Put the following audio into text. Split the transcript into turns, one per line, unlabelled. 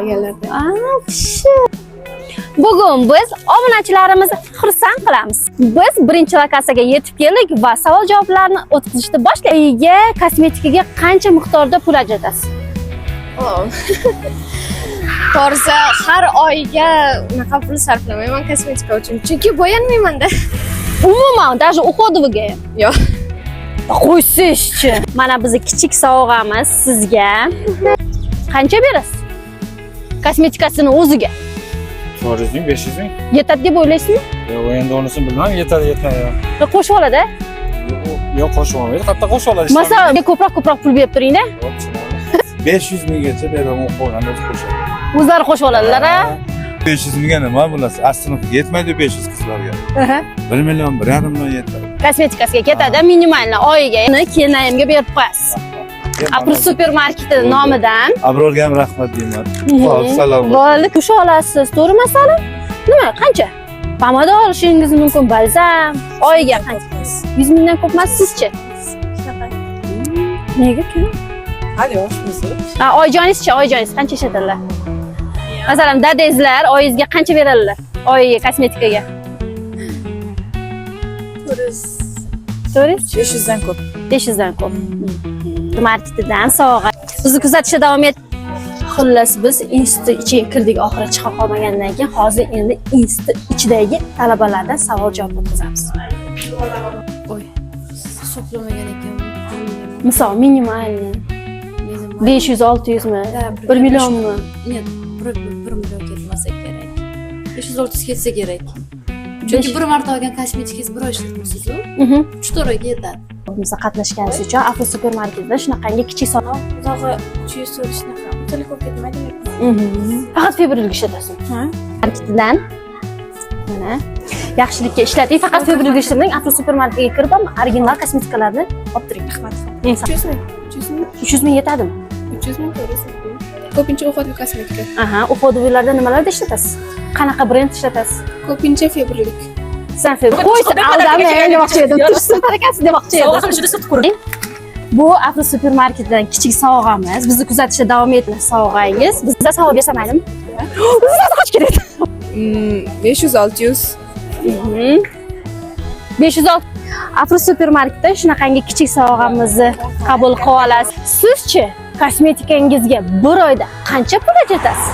Olganlarda.
Pishi. Bugun biz obunachilarimizni xursand qilamiz. Biz birinchi lokatsiyaga yetib keldik va savol javoblarni o'tkazishni boshladik. Uyga kosmetikaga qancha miqdorda pul ajratasiz?
Oh. To'g'risi, har oyga unaqa pul sarflamayman kosmetika uchun. Chunki bo'yanmaymanda.
Umuman, даже уходовый ga ham.
Yo'q.
Qo'ysizchi. Mana bizni kichik sovg'amiz sizga. Qancha berasiz? Kosmetikasini o'ziga.
400 ming, 500 ming.
Yetadi deb o'ylaysizmi?
Yo'q, endi unisini bilmam, yetadi, yetmaydi.
Qo'shib oladi.
Yo'q, qo'shib olmaydi. Qayerda qo'shib oladi?
Masalan, ko'proq pul berib turingda.
500 minggacha beraman, qolganini o'zi qo'shadi.
O'zlari qo'shib oladilar, a?
500 mingga nima bo'ladi? Aslini yetmaydi 500 qizlarga. 1 million, 1,5 million yetadi.
Kosmetikasiga ketadi минимально oyiga. Uni kelinayimga berib qo'yasiz. Aprus supermarketi nomidan.
Abrorga ham rahmat deyman. Xo'p, salom.
Bo'ldi, kusha olasiz, to'g'ri masalan? Nima, qancha? Pomada olishingiz mumkin, balzam. Oyiga qancha? 100 mingdan ko'p emas, sizchi? Nega ko'p?
Hali yoshmiz.
Ha, oyijoningizchi, oyijoningiz qancha ishlatadilar? Masalan, dadangizlar oyingizga qancha beradilar? Oyiga kosmetikaga.
400.
400?
500 dan ko'p.
500 dan ko'p. Marketidan sovg'a. Bizni kuzatishda davom et. Xullas, biz institut ichiga kirdik, oxiri chiqa qolmagandan keyin hozir endi institut ichidagi talabalardan savol javob o'tkazamiz.
Oy, hisoblamagan ekanman.
Misol, минимальный 500, 600 mi?
Да,
1 millionmi?
Нет, 1 million ketmasa kerak. 500-600 ketsa kerak. Chunki bir marta olgan kosmetikangiz bir oy ishlatmaysiz-u. 3-4 oyga yetadi.
Biz qatnashganingiz uchun Afro supermarketida shunaqangi kichik savol.
Uzog'i 300, 400 shunaqa. Unchalik ko'p ketmaydi.
Faqat Faberlicga ishlatasiz.
Ha?
Marketidan mana yaxshilikka ishlating. Faqat Faberlicga ishlating. Afro supermarketga kirib ham original kosmetikalarni olib turing.
Rahmat.
300
300 ming. 300 ming.
300 ming yetadimi?
300 ming, 400 ming. Ko'pincha уходовый kosmetika.
Aha, уходовый larda nimalarda ishlatasiz? Qanaqa brend ishlatasiz?
Ko'pincha Faberlic.
San Faberlic. Qo'ysa, aldamang demoqchi edim. Tursin harakati demoqchi edim. Bu Afro supermarketidan kichik sovg'amiz. Bizni kuzatishda davom eting sovg'angiz. Bizda savol bersam maylimi? Bizda qochib ketadi.
500, 600.
506 Afro supermarketda shunaqangi kichik sovg'amizni qabul qilib olasiz. Sizchi kosmetikangizga bir oyda qancha pul ajratasiz?